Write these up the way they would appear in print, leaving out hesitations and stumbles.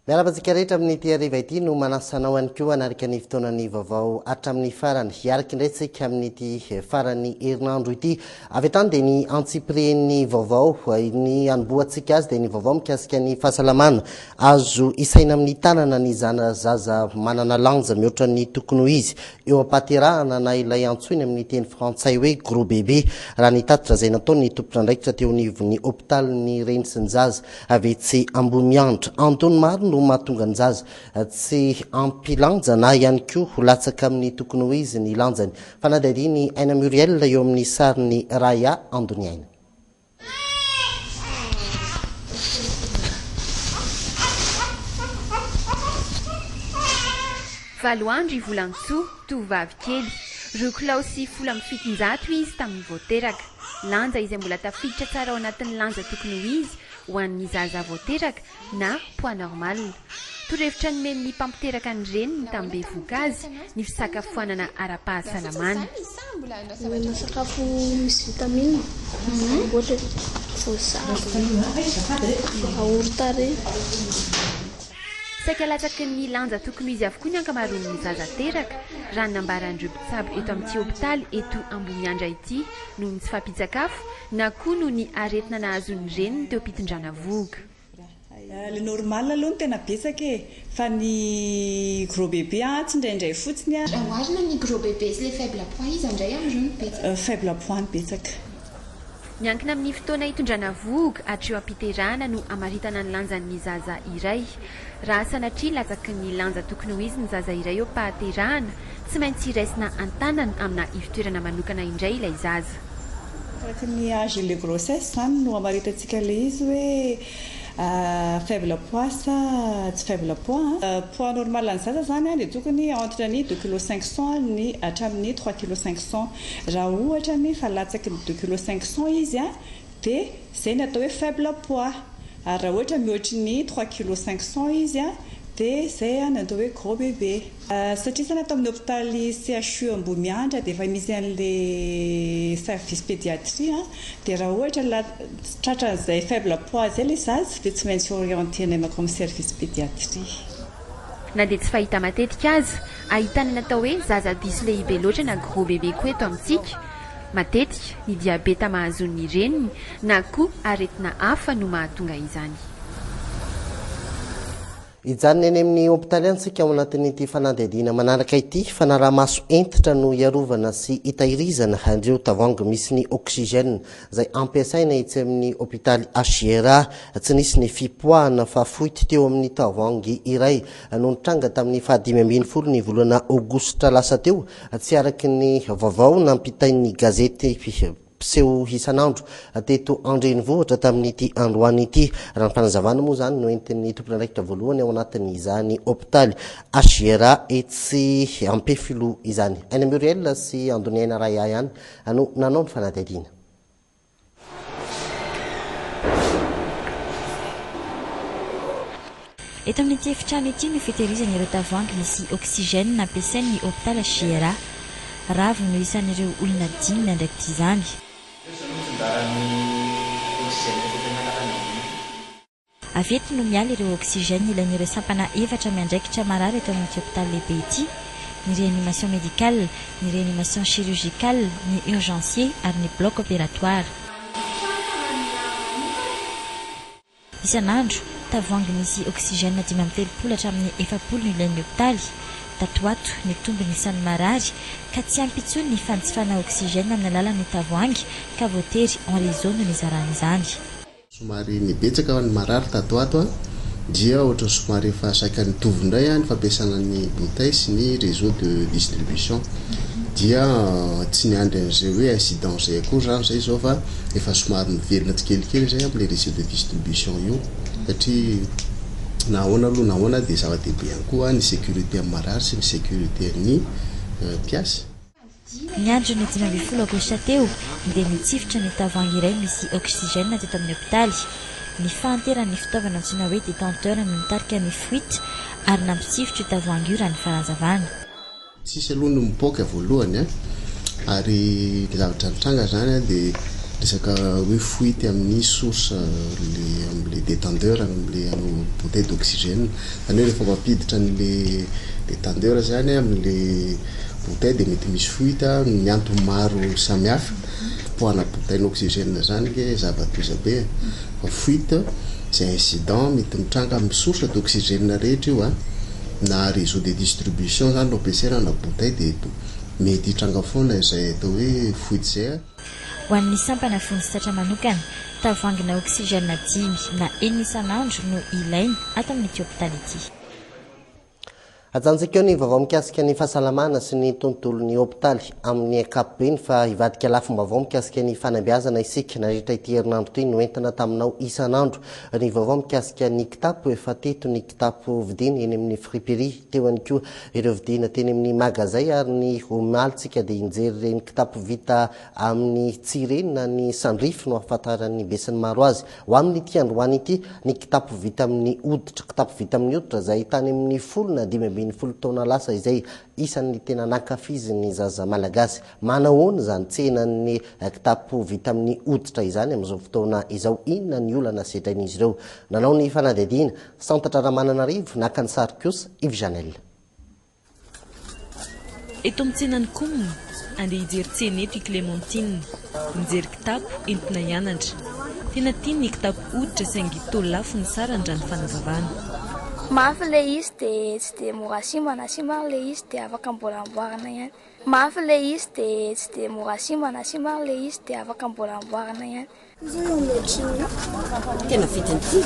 Miarahaba antsika rehetra amin'ity hariva ity no manasa anao ihany koa hanarika ny fotoanan'ny vaovao hatramin'ny farany. Hiaraka indray tsika amin'ity faran'ny herinandro ity. Avy hatrany dia ny antsipirian'ny vaovao, ny hanombohantsika azy dia ny vaovao mikasika ny fahasalamana. Azo isaina amin'ny tanana ny zana zaza manana lanja mihoatra ny tokony ho izy eo am-pahaterahana na ilay antsoiny amin'ny teny frantsay hoe gros bébé, raha ny tatitra izay nataon'ny tompon'andraikitra teo anivon'ny hopitalin'ny reny sy ny zaza avy etsy Ambohimiandra. Antony maro no mahatonga ny zaza tsy ampy lanja na ihany koa ho latsaka amin'ny tokony ho izy ny lanjany. Fanadihadian'i Aina Muriel eo amin'ny sarin'i Raya Andoniaina. Valo andro i Volantsoa, tovovavy kely. Roa kilao sy 710 izy tamin'ny vao teraka. Lanja izay mbola tafiditra tsara ao anatin'ny lanja tokony ho izy ho an'ny zaza vao teraka na poids normal. Torohevitra nomen'ny mpampiteraka ny reniny tamin'ny bevohoka azy ny fisakafoanana ara-pahasalamana. Mihinana sakafo misy vitamine, ohatra hoe voasary, yaourt ireny. Saika latsaky ny lanja tokony ho izy avokoa ny ankamaroan'ny zaza teraka, raha ny nambaran'ireo mpitsabo eto amin'ity hopitaly eto Ambohimiandra ity, noho ny tsy fahampian-tsakafo na koa noho ny aretina nahazo ny reniny teo am-pitondrana vohoka. Le normal aloha no tena betsaka e! Fa ny gros bébé an tsindraindray fotsiny an. Raha oharina ny gros bébé sy le faible poids iza indray amin'ireo no betsaka? Faible poids no betsaka. Miankina amin'ny fotoana hitondrana vohoka hatreo am-piterahana no hamaritana ny lanjan'ny zaza iray. Raha sanatria latsaky ny lanja tokony ho izy ny zaza iray eo am-pahaterahana, tsy maintsy raisina an-tanana amina ivotoerana manokana indray ilay zaza. Araky ny âge le grossesse zany no hamaritantsika le izy hoe faible poids sa tsy faible poids an. Poids normal an'ny zaza zany an dia tokony entre ny deux kilos cinq cents ny hatramin'ny trois kilos cinq cents. Raha ohatra nefa latsaky ny deux kilos cinq cents izy an dia zay ny atao hoe faible poids. Ary raha ohatra mihoatry ny trois kilos cinq cents izy an dia zay ny atao hoe gros bébé. Satria zany ato amin'ny hopitaly CHU Ambohimiandra dia efa misy an'le service pédiatrie an, dia raha ohatra la tratran'izay faible poids izay ilay zaza dia tsy maintsy orienter-nay mankao amin'ny service pédiatrie. Na dia tsy fahita matetika aza, ahitana ny atao hoe zaza diso lehibe loatra na gros bébé koa eto amintsika. Matetika, ny diabeta mahazo ny reniny na koa aretina hafa no mahatonga izany. Hijanona eny amin'ny hopitaly ihany isika ao anatin'ity fanadihadiana manaraka ity. Fanaraha-maso hentitra no hiarovana sy hitahirizana ireo tavoahangy misy ny oxygène izay ampiasaina etsy amin'ny hopitaly HJRA. Tsy nisy ny fipoahana fa fuite teo amin'ny tavoahangy iray no nitranga tamin'ny faha 15 ny volana aogositra lasa teo, tsy araka ny vaovao nampitain'ny gazety mpiseho isan'andro teto an-drenivohitra tamin'ity androany ity. Raha ny fanazavana moa izany no entin'ny tompon'andraikitra voalohany ao anatin'izany hopitaly HJRA etsy Ampefiloha izany. Aina Muriel sy Andoniaina Raya ihany no nanao ny fanadihadiana. Eto amin'ity efitrano ity no fitehirizana ireo tavoahangy misy oxygène nampiasain'ny hopitaly HJRA. Ravo no isan'ireo olona dimy miandraikitra izany. Avy eto no miala ireo oxygène ilain'ireo sampana efatra miandraikitra marary eto amin'ity hopitaly lehibe ity, ny réanimation médicale, ny réanimation chirurgicale, ny urgencier ary ny bloc opératoire. Isan'andro, tavoahangy misy oxygène 35 hatramin'ny 40 no ilain'ny hopitaly. Tato ho ato, nitombo ny isan'ny marary ka tsy ampy intsony ny fanjifana oxygène amin'ny alalan'ny tavoahangy ka voatery en réseau no nizarana izany. Somary nibetsaka ny marary tato ho ato dia ohatran'ny somary efa saika nitovy indray ny fampiasana ny bouteille sy ny réseau de distribution dia tsy niandry an'izay hoe incident izay akory izany izay izao fa efa somary miverina tsikelikely izay amin'ilay réseau de distribution io satria na ahoana aloha na ahoana dia zava-dehibe ihany koa ny sécurité amin'ny marary sy ny sécurité an'ny mpiasa. Ny andron'ny 15 aogositra teo dia nitsifotra ny tavoahangy iray misy oxygène teto amin'ny hopitaly. Ny fahanteran'ny fitaovana antsoina hoe détenteur no nitarika ny fuite ary nampitsifotra io tavoahangy io raha ny fanazavana. Tsisy aloha ny mipoaka voalohany an, ary ny zavatra nitranga zany an dia Resaka hoe fuite amin'ny source le amle détendeur amle bouteille d'oxygène, zany hoe rehefa mampiditra an'le détendeur zany amle bouteille de mety misy fuite ny antony maro samihafa. Poids-na bouteille n'oxygène zany nge zava-doza be e, fa fuite zay incident mety mitranga amin'ny source d'oxygène rehetra io a, na réseau de distribution zany no ampiasaina na bouteille de mety hitranga foana izay atao hoe fuite zay a. Ho an'ny sampana vonjy manokana, tavoahangina oxygène dimy na enina isan'andro no ilaina ato amin'ity hopitaly ity. Ajanontsika eo ny vaovao mikasika ny fahasalamana sy ny tontolon'ny hopitaly amin'ny ankapobeny fa hivadika lafim-baovao mikasika ny fanabeazana isika. Nandritra ity herinandro ity no entina taminao isan'andro ny vaovao mikasika ny kitapo. Efa teto ny kitapo vidiana eny amin'ny friperie, teo ihany koa ireo vidiana teny amin'ny magazay ary ny omalintsika dia nijery ireny kitapo vita amin'ny tsihy ireny na ny sandrify no ahafantaran'ny besinimaro azy. Ho amin'ity androany ity, ny kitapo vita amin'ny hoditra, kitapo vita amin'ny hoditra izay tany amin'ny folo na 15 taona lasa izay isan'ny tena nankafizin'ny zaza malagasy. Manahoana izany tsenan'ny kitapo vita amin'ny hoditra izany amin'izao fotoana izao? Inona ny olana sedrain'izy ireo? Nanao ny fanadihadiana, Santatra Ramananarivo, naka ny sary kosa Yves Janel. Eto amin'ny tsenan'ny Coum, andeha hijery tsena eto i Clémentine. Mijery kitapo entina hianatra. Tena tiany ny kitapo hoditra saingy toa lafo ny sarany raha ny fanazavana. Mafy ilay izy dia tsy dia mora simba na simba ary ilay izy dia afaka mbola amboarina ihany. Mafy ilay izy dia tsy dia mora simba na simba ary ilay izy dia afaka mbola amboarina ihany. Tena vidiny ity.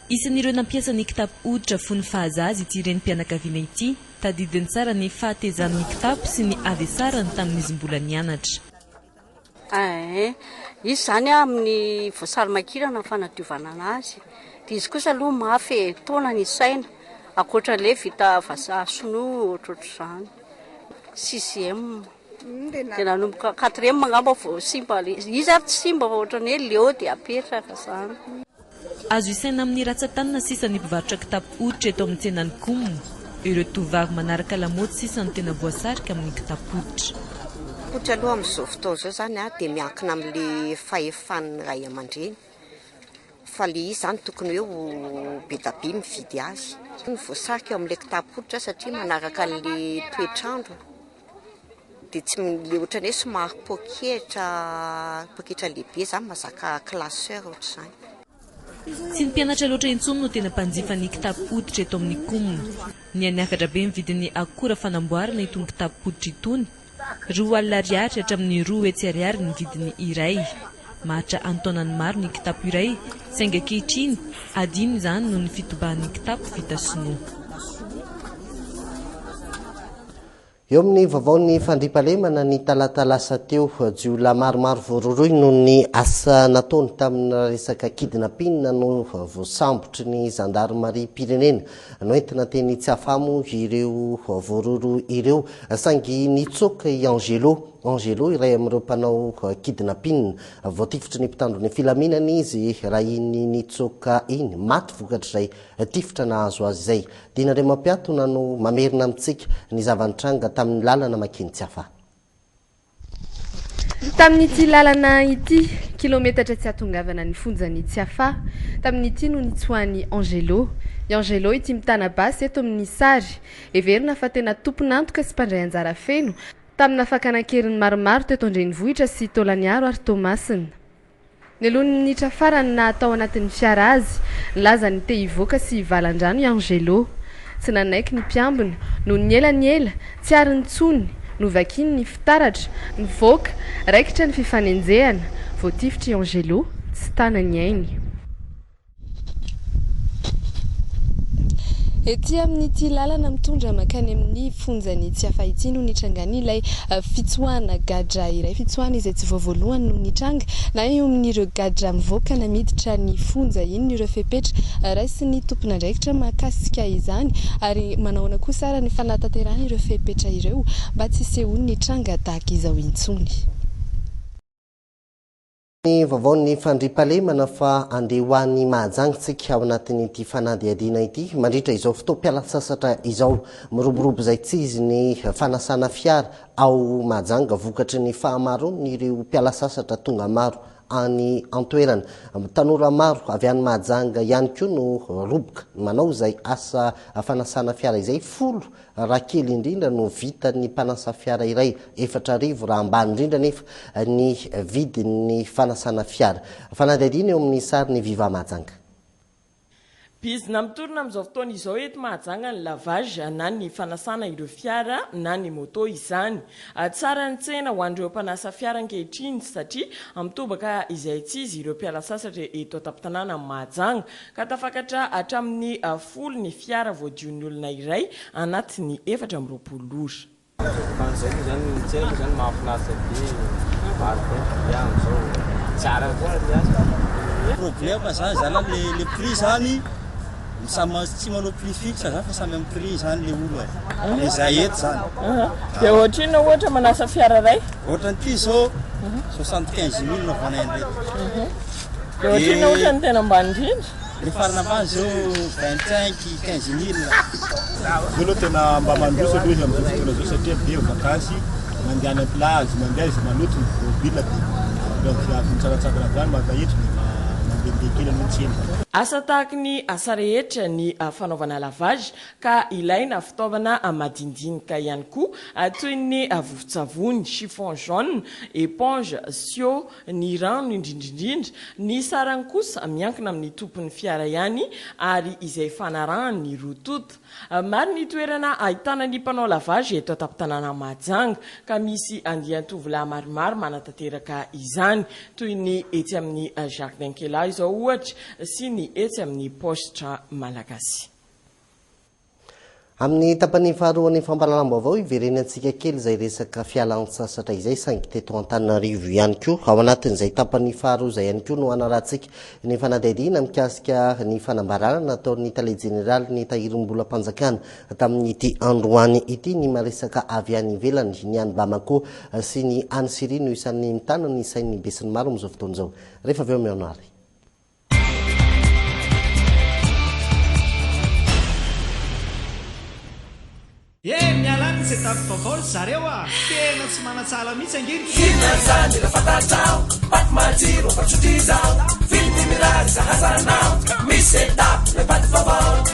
Isan'ireo nampiasa ny kitapo hoditra fony fahazaza ity renim-pianakaviana ity. Tadidiny tsara ny fahatezan'ny kitapo sy ny havesarany tamin'izy mbola nianatra. Eeh, izy izany amin'ny voasary makirana ny fanadiovana anazy. Dia izy kosa aloha mafy e, taona ny saina, ankoatra ilay vita vazaha sinoa ohatrohatr'izany. Sixième. Dia nanomboka quatrième angamba vao simba ilay izy. Izy ary tsy simba fa ohatran'ny hoe leo dia apetraka izany. Azo isaina amin'ny ratsan-tanana sisa ny mpivarotra kitapo hoditra eto amin'ny tsenan'i Koum. Ireo tovovavy manaraka lamaody sisa no tena voasarika amin'ny kitapo hoditra. Hoditra aloha amin'izao fotoana izao izany dia miankina amin'ilay fahefan'ny ray aman-dreny fa ilay izy izany tokony hoe ho be dia be mividy azy. Ny voasarika eo amin'ilay kitapo hoditra satria manaraka an'ilay toetr'andro. Dia tsy le ohatran'ny hoe somary poketra, poketra lehibe zany mahazaka classeur ohatr'izany. Tsy ny mpianatra loatra intsony no tena mpanjifa ny kitapo hoditra eto amin'ny Coum. Niha-niakatra be ny vidin'ny akora fanamboarana itony kitapo hoditra itony. 20 ariary hatramin'ny 200 ariary ny vidiny iray. Maharitra an-taonany maro ny kitapo iray, saingy ankehitriny, adino izany noho ny fitobahan'ny kitapo vita sinoa. Eo amin'ny vaovaon'ny fandriampahalemana, ny talata lasa teo, jiolahy maromaro voarohirohy noho ny asa nataony tamina resaka kidnapping no voasambotry ny zandarimariam-pirenena. Noentina teny Tsiafahy moa ireo voarohirohy ireo, saingy nitsoaka i Angelo. Angelo, iray amin'ireo mpanao kidnapping. Voatifitry ny mpitandro ny filaminana izy raha iny nitsoaka iny. Maty vokatr'izay tifitra nahazo azy izay. Dina Andriamampiatona no mamerina amintsika ny zava-nitranga tamin'ny lalana mankeny Tsiafahy. Tamin'ity lalana ity, kilometatra tsy hahatongavana ny fonjan'i Tsiafahy, tamin'ity no nitsoahan'i Angelo. I Angelo ity mitana basy eto amin'ny sary, heverina fa tena tompon'antoka sy mpandray anjara feno tamina fakana an-keriny maromaro teto an-drenivohitra sy Taolagnaro ary Toamasina. Nialoha ny minitra farany naha tao anatin'ny fiara azy, nilaza ny te hivoaka sy hivalan-drano i Angelo. Tsy nanaiky ny mpiambina. Nony ela ny ela, tsy ariny intsony. Novakiany ny fitaratra. Nivoaka. Raikitra ny fifanenjehana. Voatifitra i Angelo. Tsy tana ny ainy. Ety amin'ity lalana mitondra mankany amin'ny fonjan'i Tsiafahy ity no nitrangan'ilay fitsoahana gadra iray, fitsoahana izay tsy vao voalohany no nitranga na eo amin'ireo gadra mivoaka na miditra ny fonja. Inona ireo fepetra raisin'ny tompon'andraikitra mahakasika izany ary manahoana kosa ary ny fanatanterahana ireo fepetra ireo mba tsy hisehoan'ny tranga tahaka izao intsony? Ny vaovaon'ny fandriampahalemana fa andeha ho any Mahajanga tsika ao anatin'ity fanadihadiana ity mandritra izao fotoam-pialantsasatra izao. Miroborobo izay tsy izy ny fanasana fiara ao Mahajanga vokatry ny fahamaroan'ireo mpiala sasatra tonga maro any an-toerana. Tanora maro avy any Mahajanga ihany koa no roboka manao izay asa fanasana fiara izay. Folo raha kely indrindra no vitan'ny mpanasa fiara iray, 4000 raha ambany indrindra anefa ny vidin'ny fanasana fiara. Fanadihadiana eo amin'ny sarin'i Viva Mahajanga. Bizina mitorina amin'izao fotoana izao eto Mahajanga ny lavage na ny fanasana ireo fiara na ny moto izany. Tsara ny tsena ho an'ireo mpanasa fiara ankehitriny satria mitobaka izay tsy izy ireo mpiala sasatra eto an-tampon-tanànan'i Mahajanga ka tafakatra hatramin'ny folo ny fiara voadion'ny olona iray anatin'ny 24 ora. Fa an'izao moa zany ny tsena moa zany mahafinaritra be, maro be ny client amin'izao, tsara koa ny asa. Problème zany zala le le prix zany samy tsy manao prix fixe zany fa samy amin'ny prix zany le olo e, le zay eto zany. Dia ohatrinona ohatra manasa fiara iray? Ohatran'ity zao 75 mille naovanay an'ireto. Dia ohatrinona ohatra ny tena ambany indrindra? Le farany ambany zao 25, 15 mille. Zao aloha tena mba mandroso aloha izy amin'izao fotoana izao satria be vakansy, mandeha any am-plage, mandeha izy maloto ny voabilina dia avy avy mitsangatsangana avy any maka eto dia mba mandehandeha kely aloha ny tsena. Asa tahaky ny asa rehetra ny fanaovana lavage ka ilaina fitaovana madinidinika ihany koa toy ny vovon-tsavony, chiffon jaune, éponge, seau, ny rano indrindra indrindra. Ny sarany kosa miankina amin'ny tompon'ny fiara ihany ary izay fanarahan'ny roa tonta. Maro ny toerana ahitana ny mpanao lavage eto an-tampon-tanàna Mahajanga ka misy andian-tovolahy maromaro manatanteraka izany toy ny etsy amin'ny Jardin Kela izao ohatra sy ny etsy amin'ny Paositra Malagasy. Amin'ny tapany faharoan'ny fampahalalam-baovao, hiverenantsika kely izay resaka fialan-tsasatra izay, saingy teto Antananarivo ihany koa. Ao anatin'izay tapany faharoa izay ihany koa no hanarahantsika ny fanadihadiana mikasika ny fanambarana nataon'ny tale jeneralin'ny tahirim-bolam-panjakana tamin'ity androany ity, ny maresaka avy any ivelany, ny any Bamako sy ny any Syria no isan'ny mitana ny sain'ny besinimaro amin'izao fotoana izao. Rehefa avy eo mihaona ary. Eh miala any ny setup vaovao ry zareo a! Tena tsy manan-tsahala mihitsy ange ry. Inona izany raha fantatrao? Paty matsiro fa tsotra izao. Vidy mirary sahaza anao. Misy setup ilay paty vaovao.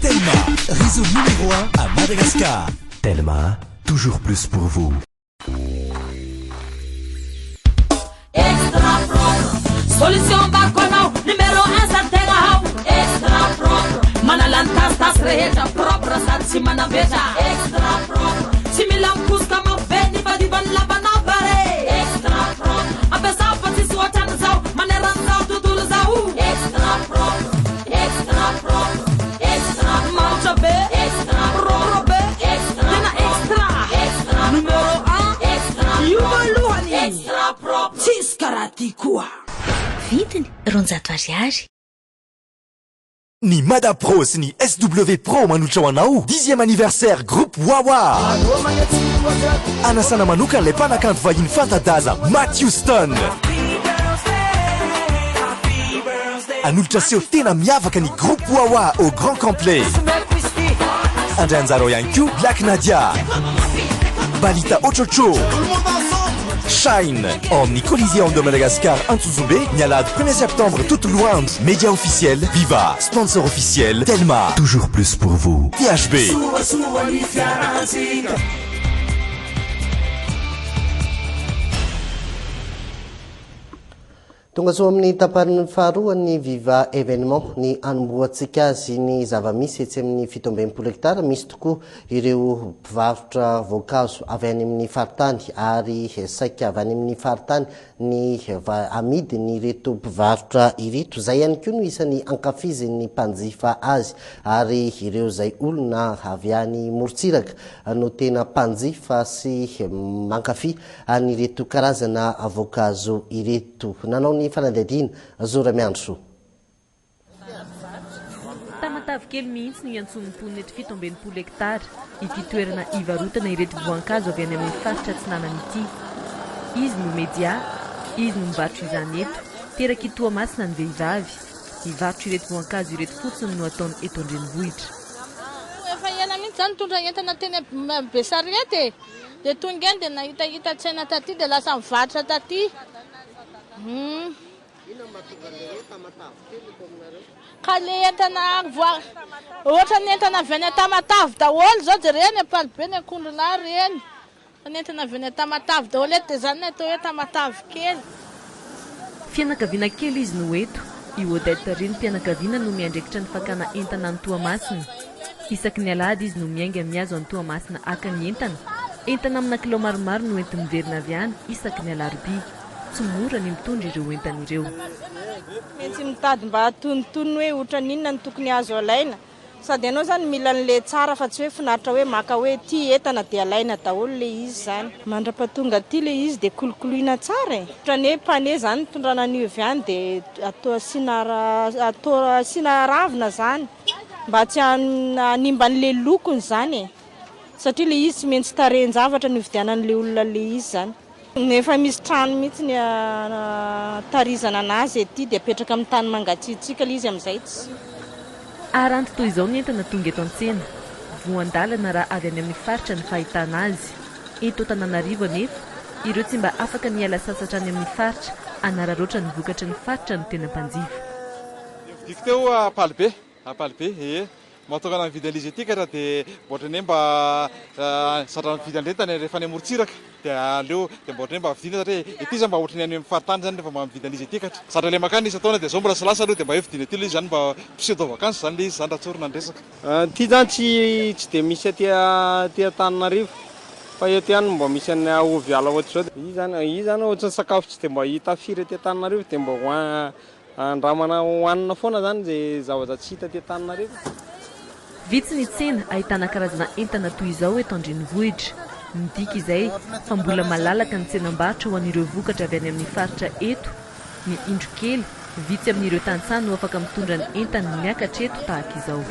Telma, réseau numéro 1 à Madagascar. Telma, toujours plus pour vous. Extra propre, solution bako anao, numéro un sady tegna ao. Extra propre, manala ny tasitasy rehetra, propre sady tsy manambetra. Extra propre, tsy mila mikosoka mafy be ny fadivan'ny lambanao bare. Extra propre, ampiasao fa tsisy ohatran'izao maneran'izao tontolo izao. Extra propre, extra propre, extra manitra be, extra propre be, extra tena extra, extra numéro un, extra io voalohany, extra propre, tsisy karaha ty koa. Vidiny, 200 ariary. Ny Mada Pro sy ny SW Pro manolotra ho anao dixième anniversaire groupe Wawa. Anasana manokana ilay mpanakanto vahiny fanta-daza Matt Houston. Hanolotra seho tena miavaka ny groupe Wawa au grand complet. Handray anjara ao ihany koa Black Nadia, Balita Ochocho, Shine ao amin'ny Coliseum de Madagascar Antsonjombe ny alahady premier septembre tontolo andro. Média officiel Viva, sponsor officiel Telma. Toujours plus pour vous. THB. Soasoa ny fiarantsika. Tonga soa amin'ny tapany faharoa ny Viva Evenement ny hanombohantsika azy ny zava-misy etsy amin'ny 67 hektara. Misy tokoa ireo mpivarotra voankazo avy any amin'ny faritany ary saika avy any amin'ny faritany ny amidin'ireto mpivarotra ireto. Izay ihany koa no isan'ny ankafizin'ny mpanjifa azy ary ireo izay olona avy any morontsiraka no tena mpanjifa sy mankafy an'ireto karazana voankazo ireto. Nanao ny fanadihadiana Zo Ramiandrisoa. Tamatave kely mihitsy no iantsoan'ny mponina eto 67 hektara ity toerana ivarotana ireto voankazo avy any amin'ny faritra atsinanana ity. Izy no media, izy no mivarotra izany eto. Terak'i Toamasina ny vehivavy. Mivarotra ireto voankazo ireto fotsiny no ataony eto an-drenivohitra. Efa ela mihitsy za nitondra entana teny Besarety e! Dia tonga eny dia nahitahita tsena taty dia lasa nivarotra taty. Hum. Inona no mahatonga an'ilay hoe Tamatave kely eto aminareo? Ka le entana voa ohatran'ny entana avy any Tamatave daholo zao jereo ny ampalibe ny akondrolahy reny. Fa ny entana avy any Tamatave daholo eto dia zany no atao hoe Tamatave kely. Fianakaviana kely izy no eto. I Odette renim-pianakaviana no miandraikitra ny fakana entana any Toamasina. Isaky ny alahady izy no miainga mihazo an'i Toamasina haka ny entana. Entana amina kilao maromaro no entiny miverina avy any isaky ny alarobia. Tsy mora ny mitondra ireo entana ireo. Tsy maintsy mitady mba antonontonony hoe ohatran'inona no tokony azo alaina. Sady ianao zany mila an'le tsara fa tsy hoe finaritra hoe maka hoe ty entana dia alaina daholo le izy zany. Mandrapatonga aty le izy dia kolokoloina tsara e. Ohatran'ny hoe pane zany nitondrana an'io avy any dia atao asiana atao asiana ravina zany mba tsy hanimba an'le lokony zany e. Satria le izy tsy maintsy tarehin-javatra no ividianan'le olona le izy zany. Efa misy trano mihitsy ny tarizana anazy ety dia apetraka amin'ny tany mangatsiatsiaka ilay izy amin'izay tsy. Aranty toy izao ny entana tonga eto an-tsena. Voan-dalana raha avy any amin'ny faritra ny fahitana azy. Eto Antananarivo anefa, ireo tsy mba afaka ny hiala sasatra any amin'ny faritra hanararaotra ny vokatry ny faritra no tena mpanjifa. Novidiako teo Ampalibe, Ampalibe, ee. Mahatonga anah mividy an'izy ity ka raha dia mba ohatran'ny hoe mba zatra mividy an'ireny tany rehefa any amorontsiraka dia aleo dia mba ohatran'ny hoe mba vidiana satria ity zany mba ohatran'ny any amin'ny faritany zany rehefa mba mividy an'izy ity ka zatra ilay mankany isan-taona dia zao mbola tsy lasa aloha dia mba hoe vidiana ity ilay izy zany mba pseudo vacances zany ilay izy zany raha tsorina ny resaka. Ity zany tsy tsy dia misy aty aty Antananarivo fa eto ihany no mba misy an'ny ovy ala ohatr'izao dia io zany io zany ohatran'ny sakafo tsy dia mba hita firy aty Antananarivo dia mba ho Andramana hohanina foana zany ze zavatra tsy hita aty Antananarivo. Vitsy ny tsena ahitana karazana entana toy izao eto an-drenivohitra. Midika izay fa mbola malalaka ny tsenam-barotra ho an'ireo vokatra avy any amin'ny faritra eto. Ny indro kely, vitsy amin'ireo tantsaha no afaka mitondra ny entany miakatra eto tahaka izao.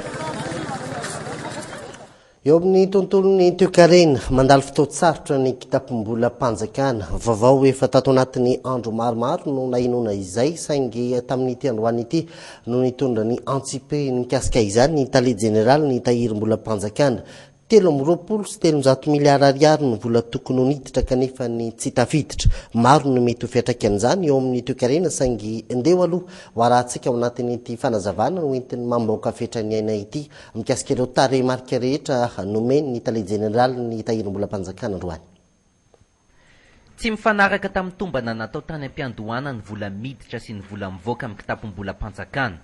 Eo amin'ny tontolon'ny toekarena, mandalo fotoan-tsarotra ny kitapom-bolam-panjakana. Vaovao efa tato anatin'ny andro maromaro no nahenoana izay, saingy tamin'ity androany ity no nitondra ny antsipiriany mikasika izany ny tale jeneralin'ny tahirim-bolam-panjakana. 323 miliara ariary ny vola tokony ho niditra kanefa ny tsy tafiditra. Maro no mety ho fiantraikan'izany eo amin'ny toekarena saingy ndeha aloha ho arahantsika ao anatin'ity fanazavana hoentin'ny mamoaka fetra ny aina ity Mikasika ireo tarehimarika rehetra nomeny ny tale jeneralin'ny Tahirimbolam-panjakana androany. Tsy mifanaraka tamin'ny tombana natao tany am-piandohana ny vola miditra sy ny vola mivoaka amin'ny kitapom-bolam-panjakana.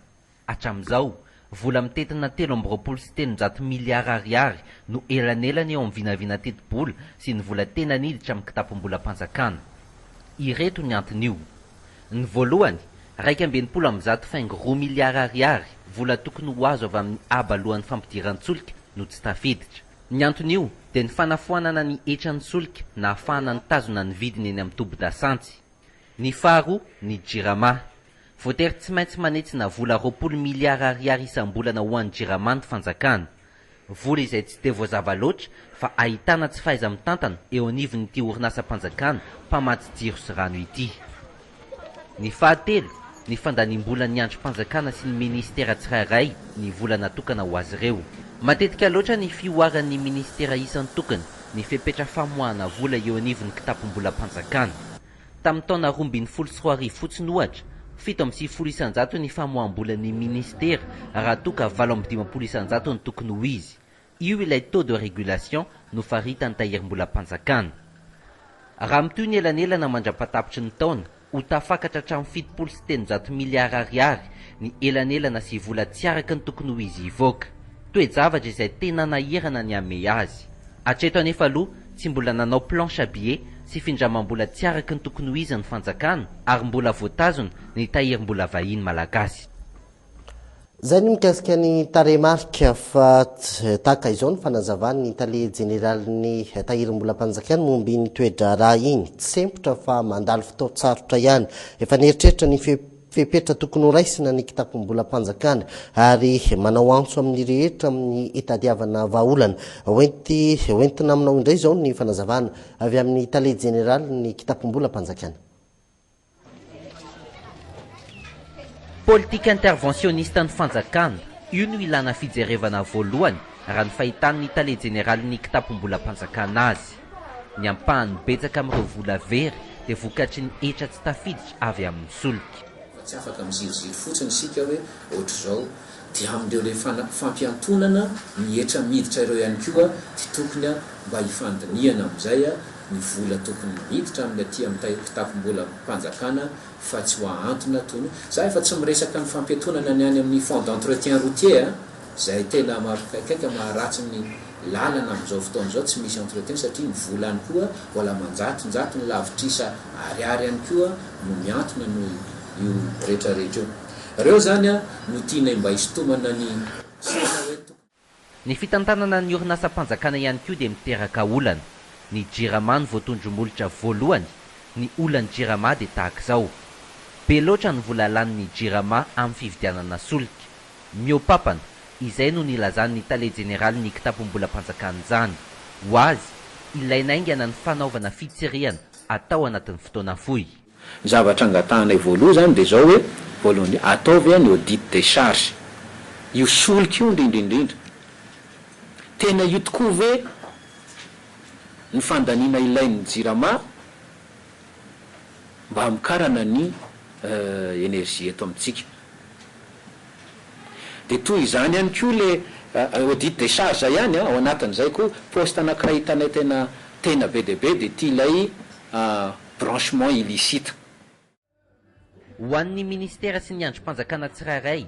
Hatramin'izao, vola mitentina 323 miliara ariary no elanelana eo amin'ny vinavina tetibola sy ny vola tena niditra amin'ny kitapom-bolam-panjakana. Ireto ny anton'io. Ny voalohany, 161 faingo roa miliara ariary, vola tokony ho azo avy amin'ny haba alohan'ny fampidiran-tsolika no tsy tafiditra. Ny anton'io dia ny fanafoanana ny hetran'ny solika nahafahana nitazona ny vidiny eny amin'ny tobin-dasantsy. Ny faharoa, ny Jirama. Voatery tsy maintsy manetsina vola 20 miliara ariary isam-bolana ho an'ny Jirama ny fanjakana. Vola izay tsy dia voazava loatra fa ahitana tsy fahaiza-mitantana eo anivon'ity orinasam-panjakana mpamatsy jiro sy rano ity. Ny fahatelo, ny fandaniam-bolan'ny andrim-panjakana sy ny minisitera tsirairay ny vola natokana ho azy ireo. Matetika loatra ny fihoaran'ny minisitera isan-tokony ny fepetra famoahana vola eo anivon'ny kitapom-bolam-panjakana. Tamin'ny taona 2012 fotsiny ohatra, 97% ny famoaham-bolan'ny minisitera raha toa ka 58% no tokony ho izy. Io ilay taux de régulation nofaritan'ny tahirim-bolam-panjakana. Raha mitohy ny elanelana mandra-patapitry ny taona, Ho tafakatra hatramin'ny 370 miliara ariary ny elanelana sy vola tsy araka ny tokony ho izy hivoaka. Toe-javatra izay tena nahirana ny hamehy azy. Hatreto anefa aloha tsy mbola nanao planche à billets sy findramam-bola tsy araka ny tokony ho izy ny fanjakana ary mbola voatazona ny tahirim-bola vahiny malagasy. Izay ny mikasika ny tarehimarika fa tahaka izao ny fanazavan'ny tale jeneralin'ny tahirim-bolam-panjakana momba iny toe-draharaha iny. Tsy sempotra fa mandalo fotoan-tsarotra ihany. Efa nieritreritra ny fepetra tokony horaisina ny kitapom-bolam-panjakana ary manao antso amin'ny rehetra amin'ny hitadiavana vahaolana. Hoentina aminao indray izao ny fanazavana avy amin'ny tale jeneralin'ny kitapom-bolam-panjakana. Politique interventionniste ny fanjakana, io no ilana fijerevana voalohany raha ny fahitan'ny tale jeneralin'ny kitapom-bolam-panjakana azy. Ny ampahany betsaka amin'ireo vola very dia vokatry ny hetra tsy tafiditra avy amin'ny solika. Fa tsy afaka miziriziry fotsiny isika hoe ohatr'izao. Dia amin'ireo ilay fampihantonana ny hetra miditra ireo ihany koa dia tokony mba hifandinihana amin'izay ny vola tokony miditra amin'ny aty amin'ny kitapom-bolam-panjakana fa tsy ho ahantona toy ny za efa tsy miresaka ny fampiantonana ny any amin'ny fonds d'entretien routier a! izay tena mampikaikaika maharatsy ny lalana amin'izao fotoana izao tsy misy entretien satria ny vola any koa mbola aman-jatonjatony lavitrisa ariary ihany koa no miantona noho io retraretra io. Reo zany a no tianay mba hisintomana ny saina hoe tokony. Ny fitantanana ny orinasam-panjakana ihany koa dia miteraka olana. Ny Jirama no voatondro-molotra voalohany, ny olan'ny Jirama dia tahaka izao. Be loatra ny vola lanin'ny Jirama amin'ny fividianana solika. Mihoa-papana, izay no nilazan'ny tale jeneralin'ny kitapom-bolam-panjakana izany. Ho azy, ilaina haingana ny fanaovana fitsirihana atao anatin'ny fotoana fohy. Ny zavatra angatahanay voaloha izany dia izao hoe, voalohany indrindra, ataovy ny audit des charges. Io solika io indrindra indrindra. Tena io tokoa ve ny fandaniana ilain'ny Jirama mba hamokarana ny énergie eto amintsika? Dia toy izany ihany koa ilay audit des charges ihany, ao anatin'izay koa poste anankiray hitanay tena tena be dia be dia ity ilay branchement illicite. Ho an'ny minisitera sy ny andrim-panjakana tsirairay,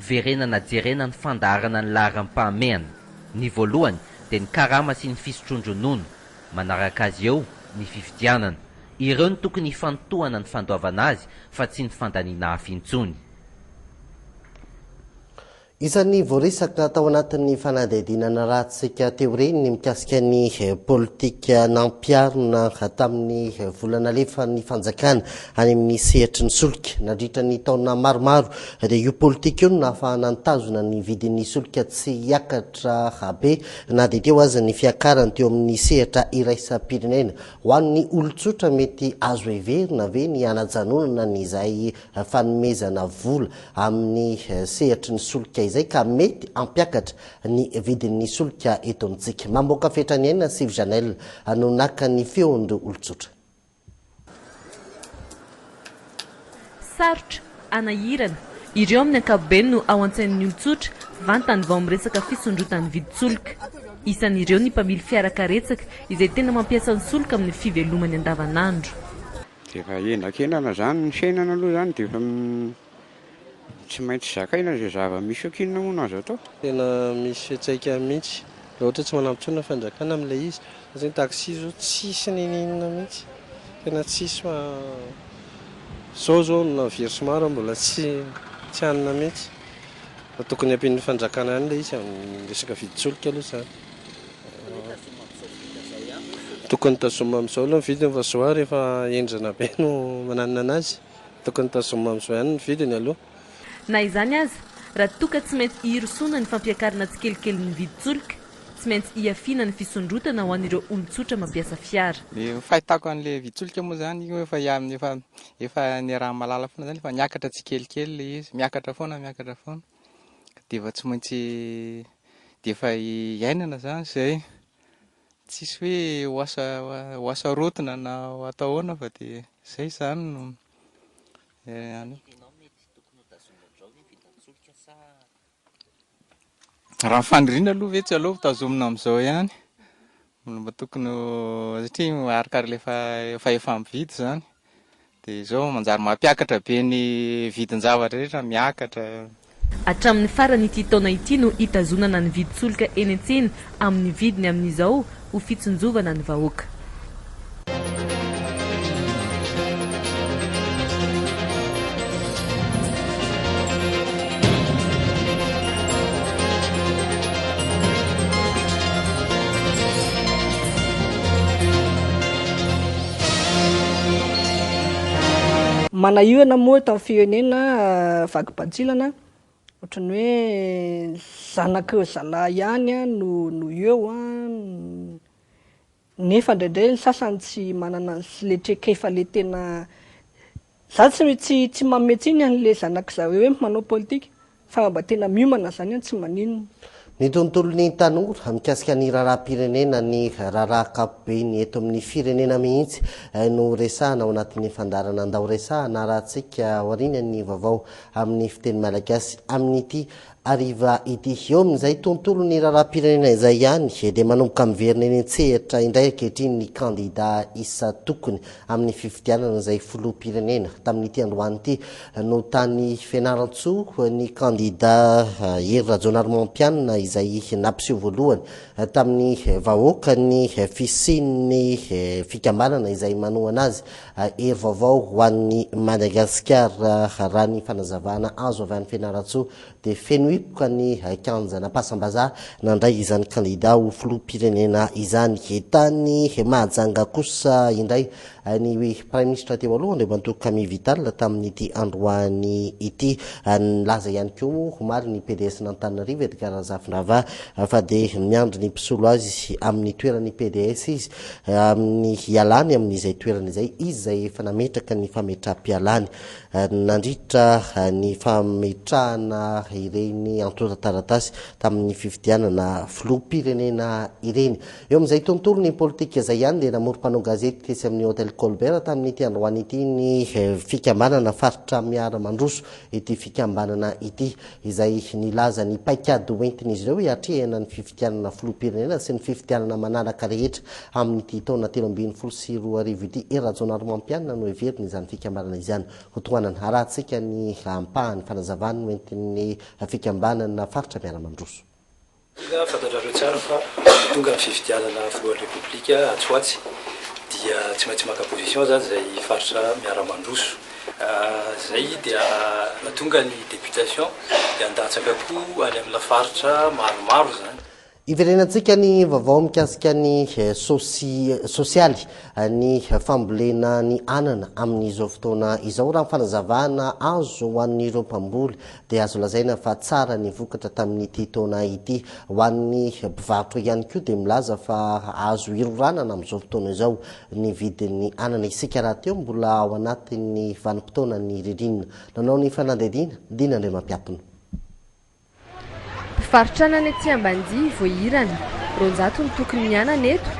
verenana jerena ny fandaharana ny laharam-pahamehana. Ny voalohany dia ny karama sy ny fisotroan-dronono, manaraka azy eo ny fifidianana. Ireo no tokony hifantohana ny fandoavana azy fa tsy ny fandaniana hafa intsony. Isan'ny voaresaka tao anatin'ny fanadihadiana narahantsika teo ireny ny mikasika ny politika nampiharina tamin'ny vola nalefan'ny fanjakana any amin'ny sehatry ny solika. Nandritra ny taona maromaro dia io politika io no nahafahana nitazona ny vidin'ny solika tsy hiakatra be na dia teo aza ny fiakarany teo amin'ny sehatra iraisam-pirenena. Ho an'ny olon-tsotra mety azo heverina ve ny hanajanonana ny izay fanomezana vola amin'ny sehatry ny solika izay ka mety hampiakatra ny vidin'ny solika eto amintsika. Mamoaka fetra ny aina Sivy Janelle no naka ny feon'ireo olon-tsotra. Sarotra anahirana. Ireo amin'ny ankapobeny no ao an-tsain'ny olon-tsotra vantany vao miresaka fisondrotan'ny vidin-tsolika. Isan'ireo ny mpamily fiara karetsaka izay tena mampiasa ny solika amin'ny fivelomany andavanandro. Dia efa hendrakendrana izany ny fiainana aloha izany dia efa tsy maintsy zakaina izay zava-misy eo k'inona moa no azo atao. Tena misy fiantraikany mihitsy raha ohatra hoe tsy manampy intsony ny fanjakana amin'ilay izy satria ny taxi izao tsisy n'inon'inona mihitsy, tena tsisy fa izao izao na versement ary mbola tsy tsy hanina mihitsy fa tokony ampian'ny fanjakana ihany ilay izy amin'ny resaka vidin-tsolika aloha izany. Tokony tazomina amin'izao aloha ny vidiny fa izao ary efa henjana be no mananona anazy. Tokony tazomina amin'izao ihany ny vidiny aloha. Na izany aza, raha toa ka tsy maintsy hirosoana ny fampiakarana tsikelikely ny vidin-tsolika, tsy maintsy hiafiana ny fisondrotana ho an'ireo olon-tsotra mampiasa fiara. Ny fahitako an'ilay vidin-tsolika moa izany io efa efa efa niaraha-mahalala foana izany, efa niakatra tsikelikely ilay izy, miakatra foana miakatra foana, dia efa tsy maintsy dia efa iainana izany izay, tsisy hoe ho asa ho hasarotina na ho atao ahoana fa dia izay izany no Raha ny faniriana aloha ve tsy aleo tazomina amin'izao ihany, mba tokony ho satria arakaraka ilay fahefa-mividy izany. Dia izao manjary mampiakatra be ny vidin-javatra rehetra miakatra. Hatramin'ny faran'ity taona ity no hitazonana ny vidin-tsolika eny an-tsena amin'ny vidiny amin'izao ho fitsinjovana ny vahoaka. Manahirana moa eto amin'ny firenena vaky bantsilana, ohatran'ny hoe zanak'ireo zalahy ihany no no eo an, nefa indraindray ny sasany tsy manana an'le traikefa le tena, za tsy tsy tsy manome tsiny an'le zanak'i zareo hoe manao politika Fa raha mba tena miomana zany an tsy maninona. Ny tontolon'ny tanora, mikasika ny raharaham-pirenena, ny raharaha ankapobeny eto amin'ny firenena mihitsy no resahana ao anatin'ny fandaharana Andao Resahana arahantsika aorian'ny vaovao amin'ny fiteny malagasy amin'ity hariva ity. Eo amin'izay tontolon'ny raharaham-pirenena izay ihany dia manomboka miverina eny an-tsehatra indray ankehitriny ny kandida isan-tokony amin'ny fifidianana izay filoham-pirenena. Tamin'ity androany ity no tany Fianarantsoa ny kandida Hery Rajaonarimampianina izay nampiseho voalohany tamin'ny vahoaka ny fisian'ny fikambanana izay manohana azy Hery Vaovao ho an'i Madagasikara. Raha ny fanazavana azo avy any Fianarantsoa dia feno hipoka ny kianjan'Ampasambazaha nandray izany kandida ho filoham-pirenena izany. Tany Mahajanga kosa indray ny Praiminisitra teo aloha Andriamatoa Camille Vital tamin'ity androany ity. Nilaza ihany koa moa omaly ny PDS-n'Antananarivo Edgard Razafindravahy fa dia miandry ny mpisolo azy amin'ny toeran'ny PDS izy amin'ny hialany amin'izay toerana izay, izy izay efa nametraka ny fametraham-pialany. Nandritra ny fametrahana ireny antontan-taratasy tamin'ny fifidianana filoham-pirenena ireny. Eo amin'izay tontolon'ny politika izay ihany dia namory mpanao gazety tetsy amin'ny Hotel Colbert tamin'ity androany ity ny fikambanana Faritra Miara-Mandroso ity fikambanana ity izay nilaza ny paikady hoentin'izy ireo hiatrehana ny fifidianana filoham-pirenena sy ny fifidianana manaraka rehetra amin'ity taona 2013 ity. Hery Rajaonarimampianina no heverina izany fikambanana izany ho tohanana. Arahantsika ny ampahany fanazavany noentin'ny fikambanana Faritra Miara-Mandroso. Indrindra fantatrareo tsara fa tonga ny fifidianana filohan'ny Repoblika atsy ho atsy dia tsy maintsy maka position zany izay faritra miara-mandroso zay dia raha tonga ny députation dia handatsaka koa any amina faritra maromaro zany. Hiverenantsika ny vaovao mikasika ny sosialy ny fambolena ny anana amin'izao fotoana izao. Raha ny fanazavana azo ho an'ireo mpamboly dia azo lazaina fa tsara ny vokatra tamin'ity taona ity. Ho an'ny mpivarotra ihany koa dia milaza fa azo hiroranana amin'izao fotoana izao ny vidin'ny anana. Isika rahateo mbola ao anatin'ny vanim-potoanan'ny ririnina. Nanao ny fanadihadiana, Dina Andriamampiatona. Mpivarotra anana etsy Ambanidia, Voahirana. 200 no tokony ny anana eto.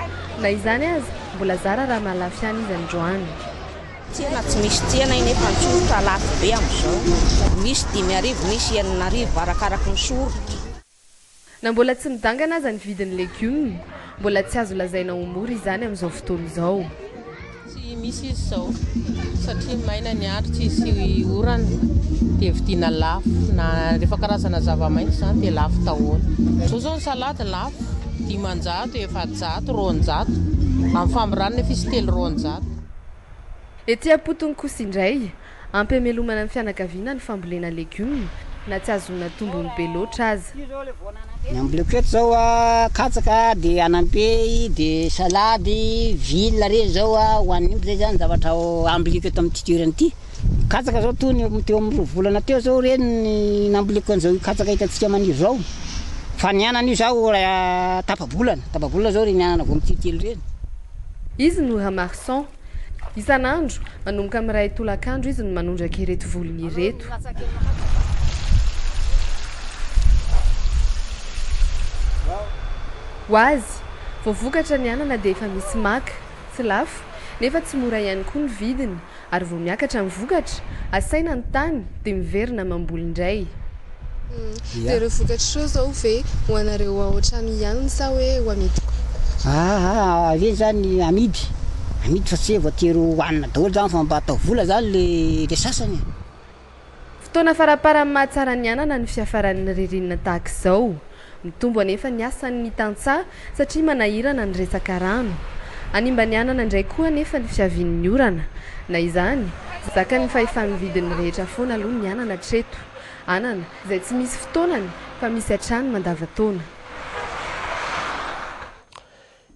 Na izany aza, mbola zara raha mahalafo ihany izy androany. Tsena tsy misy tsena iny efa ny soritra lafo be amin'izao. Misy 5000 misy 6000 arakaraky ny soritra. Na mbola tsy midangana aza ny vidin'ny legioma, mbola tsy azo lazaina ho mora izany amin'izao fotoana izao. Tsy misy izy izao satria maina ny andro tsisy orana dia vidiana lafo na rehefa karazana zava-maitso izany dia lafo daholo. Izao izao ny salady lafo, 500, 400, 200, amin'ny famorana nefa izy 3 200. Ety am-potony kosa indray, ampy hamelomana ny fianakaviana ny fambolena legioma, na tsy ahazoana tombony be loatra aza. Ny amboleko eto zao a, katsaka de anampehy de salady, villa reny zao a, ho an'ny omby zay zany zavatra amboleko eto amin'ity toerana ity. Katsaka zao toy ny teo amin'ny roa volana teo zao reny ny namboleko an'izao katsaka hitantsika maniry zao. Fa ny anana io zao tapa-bolana, tapa-bolana zao reny anana vao mitsiry kely reny. Izy no Ramarson. Isan'andro, manomboka amin'ny iray tolakandro izy no manondraka ireto volony ireto. Ho azy, vao vokatra ny anana dia efa misy maka, tsy lafo, nefa tsy mora ihany koa ny vidiny, ary vao miakatra ny vokatra, asaina ny tany dia miverina mamboly indray. Dia ireo vokatra ireo izao ve ho anareo ao an-trano ihany sa hoe ho amidy koa? Aa, ireny izany amidy. Amidy fa tsy hoe voatery ho hanina daholo zany fa mba atao vola zany le le sasany e. Fotoana faraparany mahatsara ny anana ny fiafaran'ny ririnina tahaka izao. Mitombo anefa ny asan'ny tantsaha satria manahirana ny resaka rano. Hanimba ny anana indray koa anefa ny fiavian'ny orana. Na izany, zakan'ny fahefa-mividin'ny rehetra foana aloha ny anana hatreto. Anana, izay tsy misy fotoanany fa misy hatrany mandavantaona.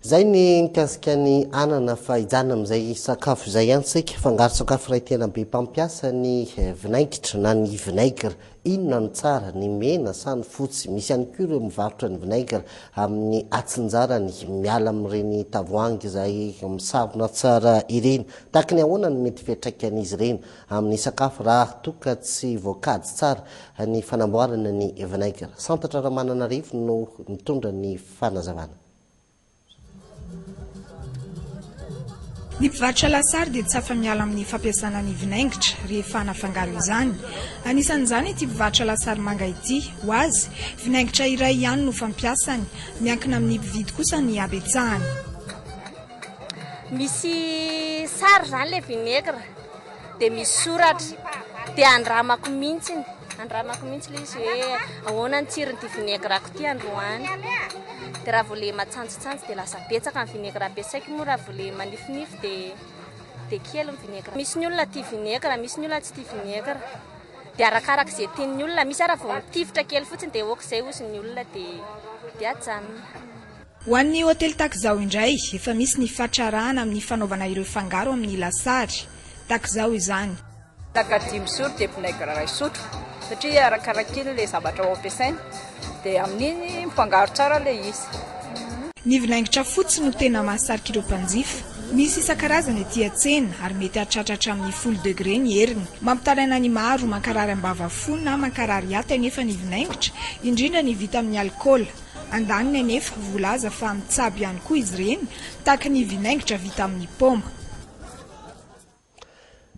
Izay ny mikasika ny anana fa hijanona amin'izay sakafo izay ihany isika. Fangaron-tsakafo iray tena be mpampiasa ny vinaingitra na ny vinaigre. Inona no tsara, ny mena sa ny fotsy? Misy ihany koa ireo mivarotra ny vinaigre amin'ny atsinjarany miala amin'ireny tavoahangy izay misarona tsara ireny. Tahaka ny ahoana no mety fiantraikan'izy ireny amin'ny sakafo raha toa ka tsy voakajy tsara ny fanamboarana ny vinaigre? Santatra Ramananarivo no mitondra ny fanazavana. Ny mpivarotra lasary dia tsy afa-miala amin'ny fampiasana ny vinaingitra rehefa hanafangaro izany. Anisan'izany ity mpivarotra lasary manga ity. Ho azy, vinaingitra iray ihany no fampiasany. Miankina amin'ny mpividy kosa ny habetsahany. Misy sary izany ilay vinaigre dia misy soratra dia andramako mihitsy. Andramako mihitsy ilay izy hoe ahoana ny tsiron'ity vinaigre-ko ity androany. Dia raha vao ilay matsanjitsanjy dia lasa betsaka ny vinaigre ampiasaiko moa raha vao ilay manifinify dia dia kely ny vinaigre. Misy ny olona tia vinaigre, misy ny olona tsy tia vinaigre. Dia arakaraka izay tian'ny olona, misy ara vao mitifitra kely fotsiny dia ok izay hozy ny olona dia dia ajanona. Ho an'ny hotely Takizao indray, efa misy ny fatrarahana amin'ny fanaovana ireo fangaro amin'ny lasary. Takizao izany. Taka dimy sotro dia vinaigre iray sotro satria arakarak'iny ilay zavatra ho ampiasaina dia amin'iny mifangaro tsara ilay izy. Ny vinaingitra fotsy no tena mahasarika ireo mpanjifa. Misy isan-karazany ety an-tsena ary mety hahatratra hatramin'ny folo degré ny heriny. Mampitaraina ny maro, mankarary am-bavafo na mankarary aty anefa ny vinaingitra, indrindra ny vita amin'ny alikaola. Andaniny anefa, voalaza fa mitsabo ihany koa izy ireny, tahaka ny vinaingitra vita amin'ny paoma.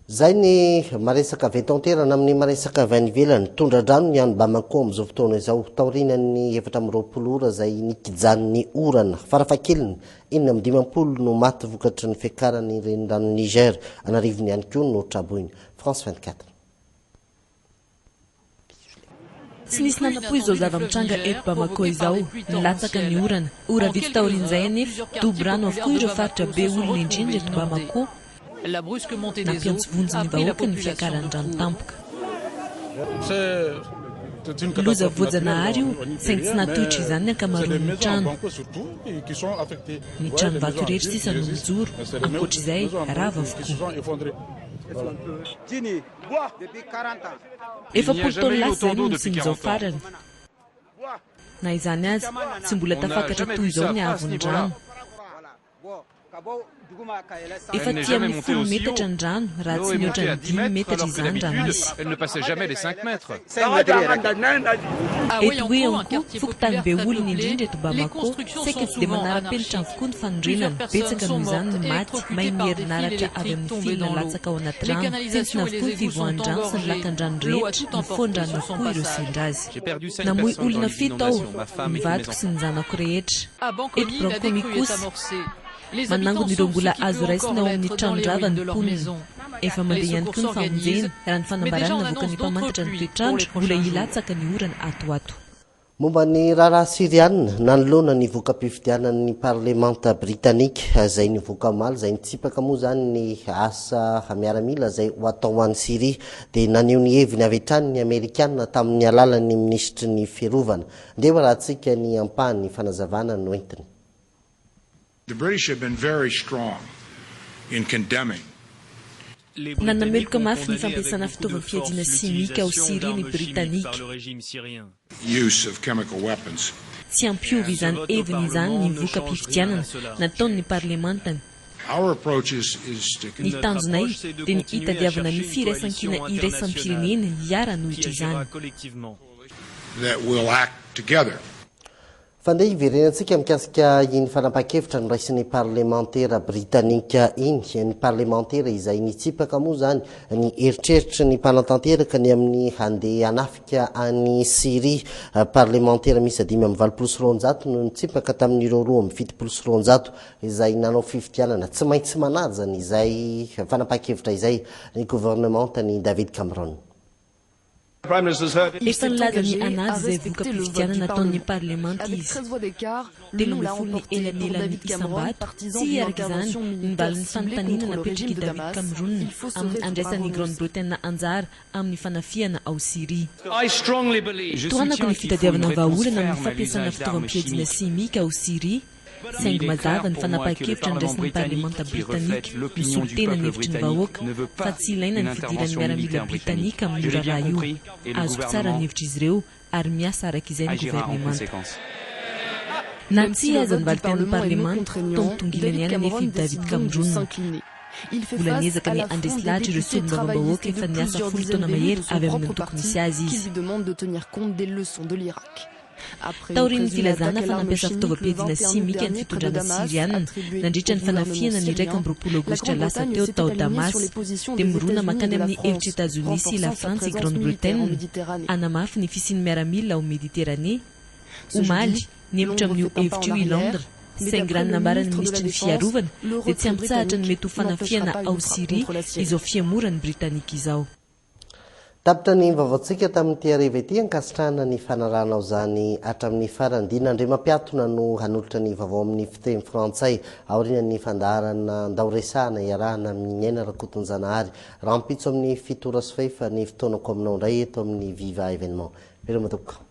Zay ny maresaka avy eto an-toerana amin'ny maresaka avy any ivelany. Tondra-drano ny any Bamako amin'izao fotoana izao, taorian'ny 24 ora izay nikijan'ny orana. Farafahakeliny, 56 no maty vokatry ny fiakaran'ny reniranon'i Niger. An'arivony ihany koa no traboina. France 24. Tsy nisy nanapoy izao zava-mitranga eto Bamako izao. Nilatsaka ny orana. Ora vitsy taorian'izay anefa, dobo rano avokoa ireo faritra be olona indrindra eto Bamako. Nampiantso vonjy ny vahoaka ny fiakaran'ny rano tampoka. Loza voajanahary io, saingy tsy nahatohitra izany ny ankamaroan'ny trano. Ny tranovato irery sisa no mijoro, ankoatra izay, rava avokoa. 40 taona lasa izay no nisian'izao farany. Na izany aza, tsy mbola tafakatra toy izao ny haavon'ny rano. Efa aty amin'ny folo metatra ny rano raha tsy mihoatra ny dimy metatra izany raha misy. Eto Ouéankou, fokontany be olona indrindra eto Bamako, saika tsy dia manara-penitra avokoa ny fanorenana. Betsaka noho izany ny maty, main'ny herinaratra avy amin'ny fil latsaka ao anaty rano. Tsentsina avokoa ny fivoahan-drano sy ny lakan-drano rehetra, mifoan-drano avokoa ireo sendra azy. Namoy olona fito aho, ny vadiko sy ny zanako rehetra. Eto Brancomy kosa, manangona ireo mbola azo raisina ao amin'ny tranon-drava ny mponina. Efa mandeha ihany koa ny famonjena, raha ny fanambarana navoakan'ny mpamantatra ny toetr'andro, mbola hilatsaka ny orana ato ho ato. Momba ny raharaha Syriana, nanoloana ny voka-pifidianan'ny parlemanta Britanika izay nivoaka omaly, izay nitsipaka moa izany ny asa miaramila izay ho atao any Syria, dia naneho ny heviny avy hatrany ny Amerikana tamin'ny alalan'ny minisitry ny fiarovana. Ndeha ho arahantsika ny ampahan'ny fanazavana noentiny. The British have been very strong in condemning. Nanameloka mafy ny fampiasana fitaovam-piadiana simika ao Syria ny Britanika. Use of chemical weapons. Tsy hampiova izany heviny izany ny voka-pifidianana nataon'ny parlemantany. Our approach is is to. Ny tanjonay dia ny hitadiavana ny firaisankina iraisam-pirenena hiara-hanohitra izany. That will act together. Fa ndeha hiverenantsika mikasika iny fanapahan-kevitra noraisin'ny parlemantera britanika iny. Ny parlemantera izay nitsipaka moa izany ny eritreritry ny mpanatanteraka ny amin'ny handeha hanafika an'i Syria. Parlemantera miisa 285 no nitsipaka tamin'ireo 272 izay nanao fifidianana. Tsy maintsy manaja an'izay fanapahan-kevitra izay ny governemantan'i David Cameron. Efa nilaza ny hanaja izay voka-pifidianana nataon'ny parlemanta izy. 13 ny elanelan'ny isam-bato, tsia araka izany ny valin'ny fanontaniana napetrak'i David Cameron amin'ny handraisan'i Grande-Bretagne anjara amin'ny fanafihana ao Syria. Tohanako ny fitadiavana vahaolana amin'ny fampiasana fitaovam-piadiana simika ao Syria. Saingy mazava ny fanapahan-kevitra noraisin'ny parlemanta britanika misolo tena ny hevitry ny vahoaka fa tsy ilaina ny fidiran'ny miaramila britanika amin'io raharaha io. Azoko tsara ny hevitr'izy ireo ary miasa araka izay ny governemanta. Na tsia aza ny valin-tenin'ny parlemanta, toa mitongilana ihany anefa i David Cameron. Mbola niezaka ny handresy lahatra ireo solombavambahoaka efa niasa folo taona mahery avy amin'ny antoko misy azy izy. Taorian'ny filazana fa nampiasa fitaovam-piadiana simika ny fitondrana Syriana nandritra ny fanafihana ny 21 aogositra lasa teo tao Damas, dia mirona mankany amin'ny hevitr'i Etazonia sy Lafrantsa i Grande-Bretagne hanamafy ny fisian'ny miaramila ao Mediterane. Omaly, nihemotra amin'io hevitra io i Londres, saingy raha ny nambaran'ny minisitry ny Fiarovana dia tsy hampitsahatra ny mety ho fanafihana ao Syria izao fihemoran'ny Britanika izao. Tapitra ny vaovaontsika tamin'ity hariva ity, ankasitrahana ny fanarahanao izany hatramin'ny farany. Dina Andriamampiatona no hanolotra ny vaovao amin'ny fiteny frantsay aorian'ny fandaharana Ndao Resahana iarahana amin'i Niaina Rakotonjanahary. Rahampitso amin'ny fito ora sy fahefa ny fotoanako aminao indray eto amin'ny Viva Evenement. Veloma tompoko.